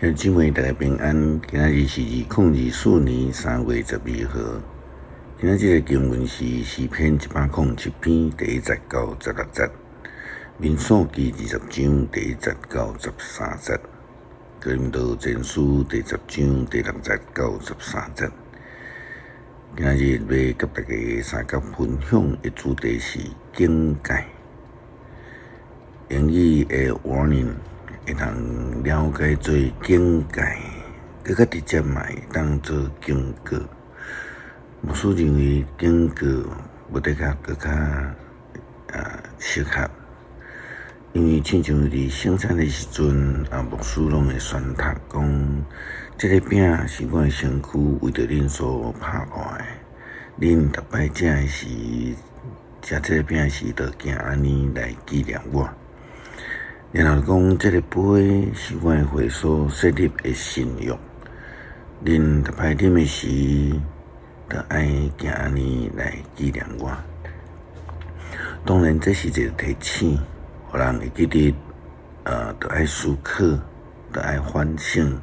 兄弟姊妹大家平安，今仔日是2024年3月12號。今仔日這個經文是詩篇107篇第1節到16節，民數記20章第1節到13節，哥林多前書第10章第6節到13節。今仔日欲佮大家相佮分享的主題是警戒。英語的 warning 會當了解做警戒，閣較直接嘛會當做警告。牧師認為警告無的確閣較適合，因為親像佇聖餐的時陣，牧師攏會宣讀講，這个餅是我的身軀為著恁所拍破的，恁逐擺食的時，食這个餅時，就行按呢來紀念我。然後講，這个杯是我的血所設立的新約，恁逐擺啉的時，就愛行按呢來紀念我。當然，這是一個提醒，予人會記得，著愛思考，著愛反省，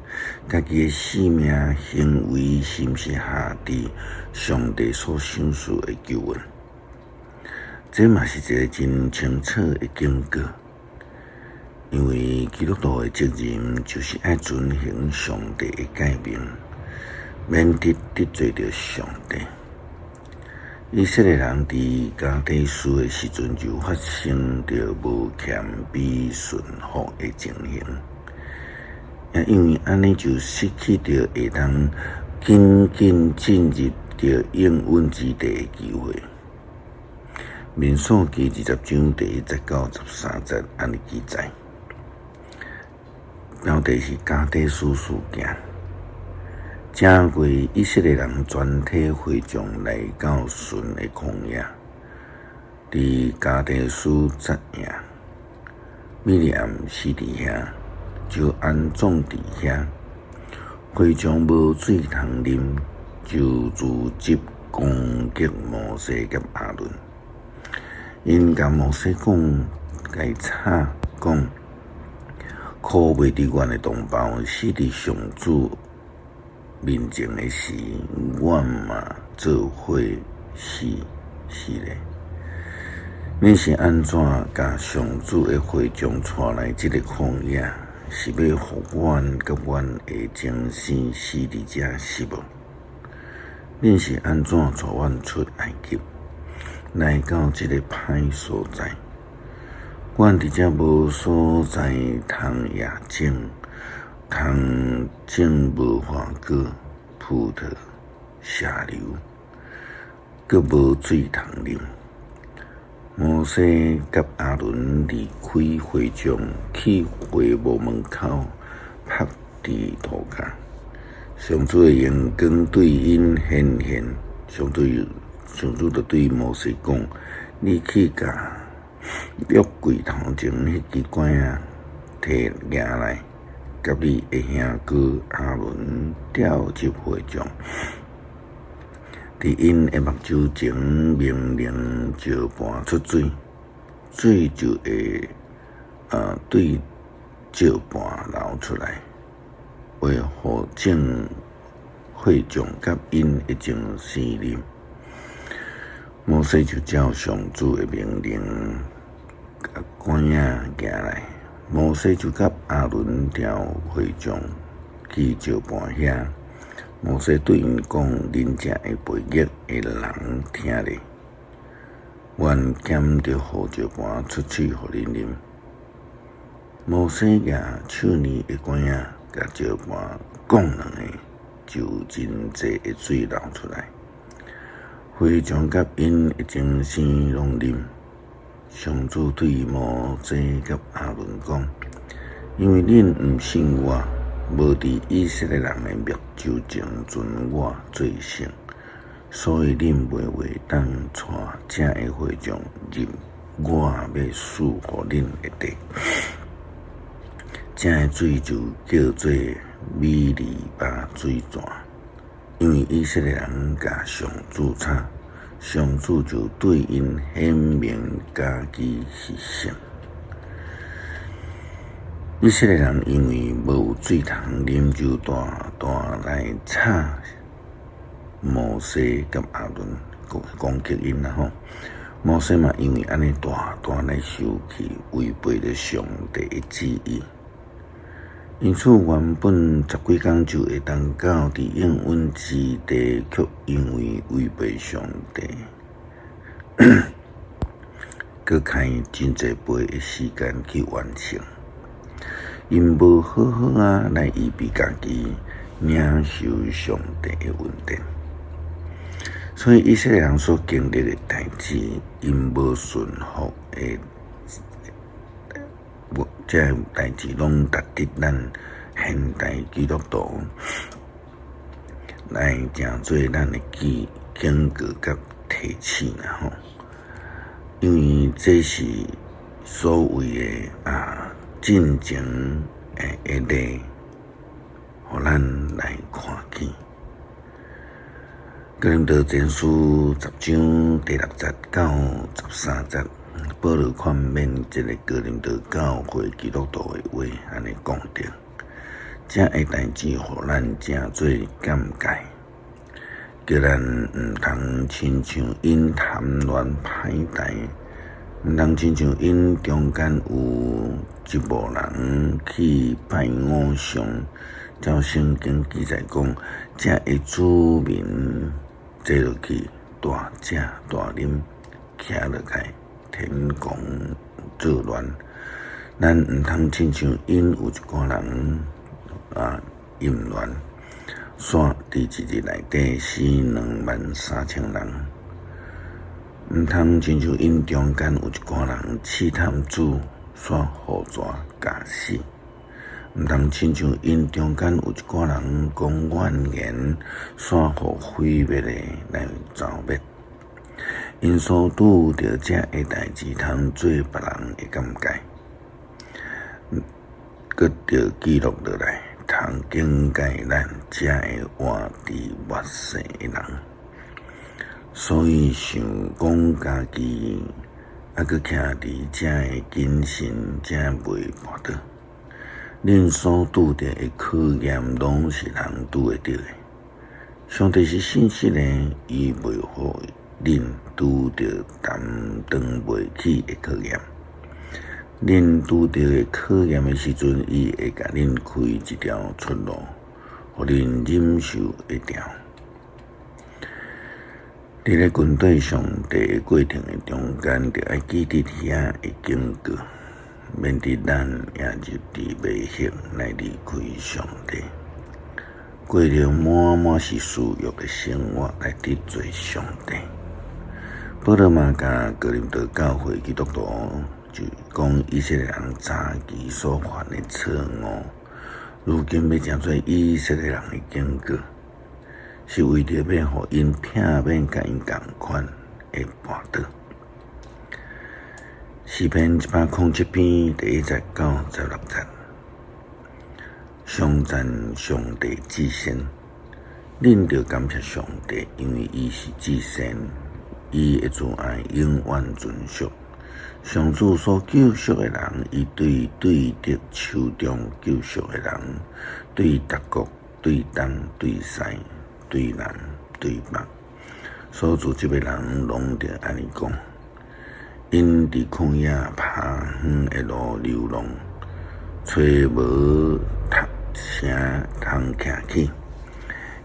家己的生命行為是毋是合佇上帝所賞賜的救恩。這嘛是一個真清楚的警告。因為基督徒的責任就是愛遵行上帝的誡命，免得得罪著上帝。以色列人佇加低斯的時陣就發生著無謙卑順服的情形，也因為按呢就失去著會當緊緊進入著應允之地的機會。民數記20章第1節到13節按呢記載。標題是加低斯事件。正月以色列人全體會眾來到汛的曠野，佇加低斯紮營。米利暗死佇遐，就安葬佇遐。會眾無水通啉，就聚集攻擊摩西佮亞倫。𪜶共摩西講，共伊吵講。苦袂佇阮的同胞死佇上主面前的時，阮嘛做伙死死咧。恁是按怎共上主的會眾帶來這个曠野？是欲予阮佮阮的精生死佇遮是無？恁是按怎帶阮出埃及，來到這个歹所在？阮佇遮無所在通野種，通種無花果、葡萄、石榴，閣無水通啉。摩西佮亞倫離開會眾，去會幕門口，伏佇塗跤。上主的榮光對𪜶顯現，上主就對摩西講：你去共約櫃頭前彼支拐仔提攑來，佮你的兄哥亞倫召集會眾，佇𪜶的目睭前命令石磐出水，水就會對石磐流出來，會予眾會眾佮𪜶的精生啉。摩西就照上主的命令，共拐仔攑來。摩西就佮亞倫召會眾去石磐遐。摩西對𪜶講：恁遮的悖逆的人聽咧，阮兼著予石磐出水予恁啉。摩西舉手呢的拐仔，共石磐摃兩下，就有真濟的水流出來。會眾佮𪜶的精生攏啉。上主對摩西佮亞倫講：因為恁毋信我，無佇以色列人的目睭前尊我做聖，所以恁袂會當帶這个會眾入我欲賜予恁的地。這个水就叫做米利巴水泉。因為以色列人共上主吵，上主就對𪜶顯明家己是聖。以色列人因為無水通啉，就大大來吵摩西佮亞倫，攻擊𪜶啦吼。摩西嘛因為按呢大大來生氣，違背著上帝的旨意。因此，原本十幾工就會當到佇應允之地，卻因為違背上帝，閣開真濟倍的時間去完成。𪜶無好好仔來預備家己，領受上帝的恩典。所以以色列人所經歷的代誌，𪜶無順服的，這个代誌攏值得咱現代基督徒來成做咱的警告佮提醒啦吼。因為這是所謂的進前的例，予咱來看見。哥林多前書十章第六節到十三節，保羅勸勉這个哥林多教會基督徒的話，按呢講著，這个代誌予咱成做鑑戒，叫咱毋通親像𪜶貪戀歹待，毋通親像𪜶中間有一某人去拜偶像。照聖經記載講，這个子民坐落去大食大啉，徛落來天狂作亂。咱毋通親像𪜶有一寡人淫亂，煞佇一日內底死23,000人。毋通親像𪜶中間有一寡人試探主，煞予蛇咬死。毋通親像𪜶中間有一寡人講怨言，煞予毀滅的來蹂滅。𪜶所拄著這个代誌，通做別人的鑑戒，閣著記錄落來，通警戒咱這个活佇末世的人。所以想講家己猶閣徛佇遮个謹慎，才袂跋倒。恁所拄著的考驗，攏是人拄會著的。上帝是信實的，伊袂予恁拄著擔當袂起的考驗。恁拄著的考驗的時陣，伊會共恁開一條出路，予恁忍受會牢。佇咧跟綴上帝的過程的中間，著愛記得遐的警告，免得咱也入佇迷惑來離開上帝，過著滿滿是私欲的生活來得罪上帝。保羅嘛共哥林多教會基督徒就講以色列人早期所犯的錯誤，如今欲成做以色列人的警告，是為著欲予𪜶避免佮𪜶仝款的跋倒。詩篇一百空七篇第一節到十六節，頌讚上帝至善，恁著感謝上帝，因為伊是至善，伊的慈愛永遠存續。上主所救贖的人，伊對對敵手中救贖的人，對達國、對東、對西、對南、對北，所組織的人攏著按呢講。𪜶佇曠野爬遠的路流浪，揣無讀聲通徛起。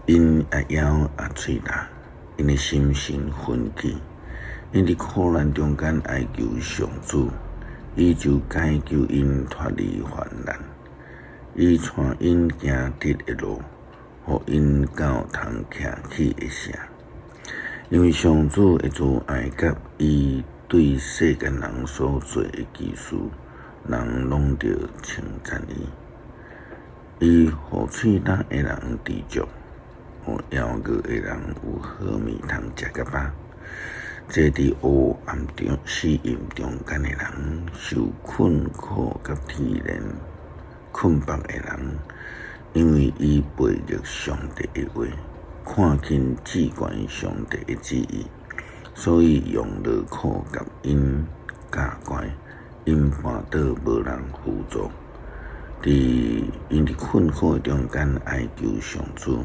𪜶也枵也喙焦，𪜶的心神昏去。𪜶佇苦難中間哀求上主，伊就解救𪜶脫離患難。伊帶𪜶行直的路，予𪜶到通徛起的城。因為上主的慈愛佮伊對世間人所做的奇事，人攏著稱讚伊。伊予喙焦的人知足，予枵餓的人有好物通食較飽。坐佇黑暗中、死蔭中間的人，受困苦佮鐵鏈捆綁的人，因為伊背逆上帝的話，看輕至懸上帝的旨意，所以用勞苦共𪜶教乖，𪜶跋倒無人扶助。佇𪜶佇困苦的中間哀求上主，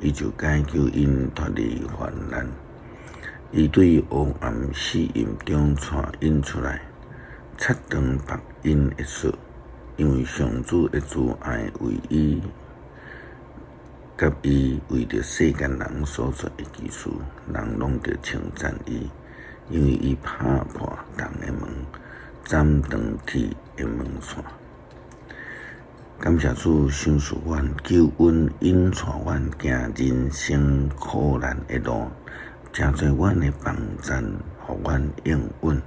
伊就解救𪜶脫離患難。伊對黑暗死蔭中帶𪜶出來，切斷縛𪜶的索，因為上主的慈愛為伊佮伊為著世間人所做的奇事，人攏著稱讚伊，因為伊拍破銅的門，斬斷鐵的門閂。感謝主賞賜阮救恩，引帶阮行人生苦難的路，成做阮的幫贊，予阮應允。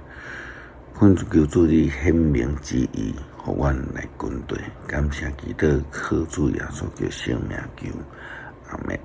懇求主你顯明旨意，予阮來跟隨。感謝基督，靠主耶穌基督聖名求，阿們。